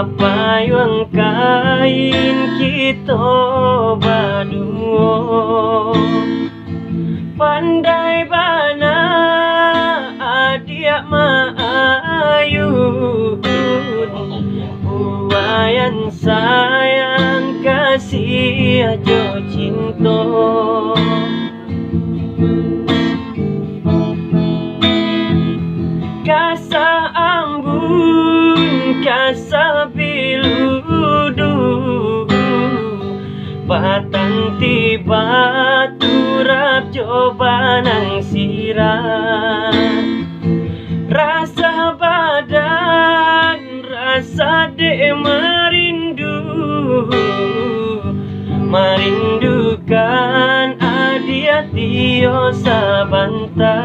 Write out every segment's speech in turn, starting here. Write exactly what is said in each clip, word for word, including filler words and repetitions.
Payuang kain kito baduo, pandai bana adiak maayun, buayan sayang, kasiah jo cinto. Kasa ambun, kasa biludu, patang tiba turap jo banang sirah. Rasa badan, rasa dek marindu, marindukan adiak tio sabanta.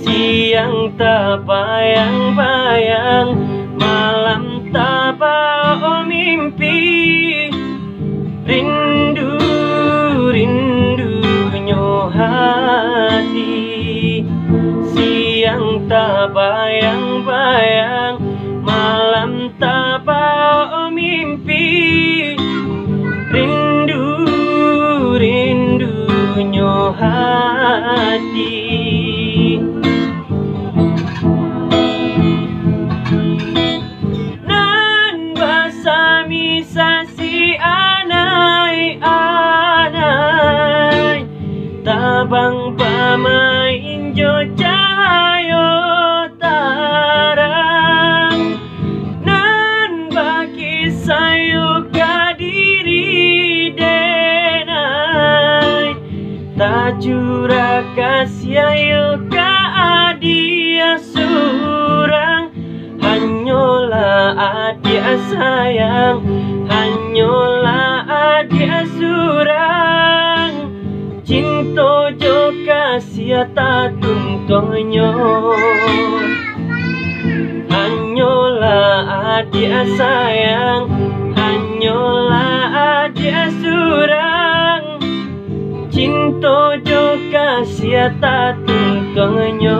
Siang tabayang-bayang, malam tabao mimpi. Rindu, rindunyo hati. Siang tabayang-bayang, malam tabao mimpi. Rindu, rindunyo hati. Nan basami sasi anai-anai, tabang pamain jo cahayo tarang. Nan bakisah yo ka diri denai, tacurah kasiah yo ka adiak surang. Hanyolah adiak sayang, hanyolah adiak surang. Cinto jo kasiah tatuntuangnyo. Hanyolah adiak sayang, hanyolah adiak surang. Cinto jo kasiah tatuntuangnyo.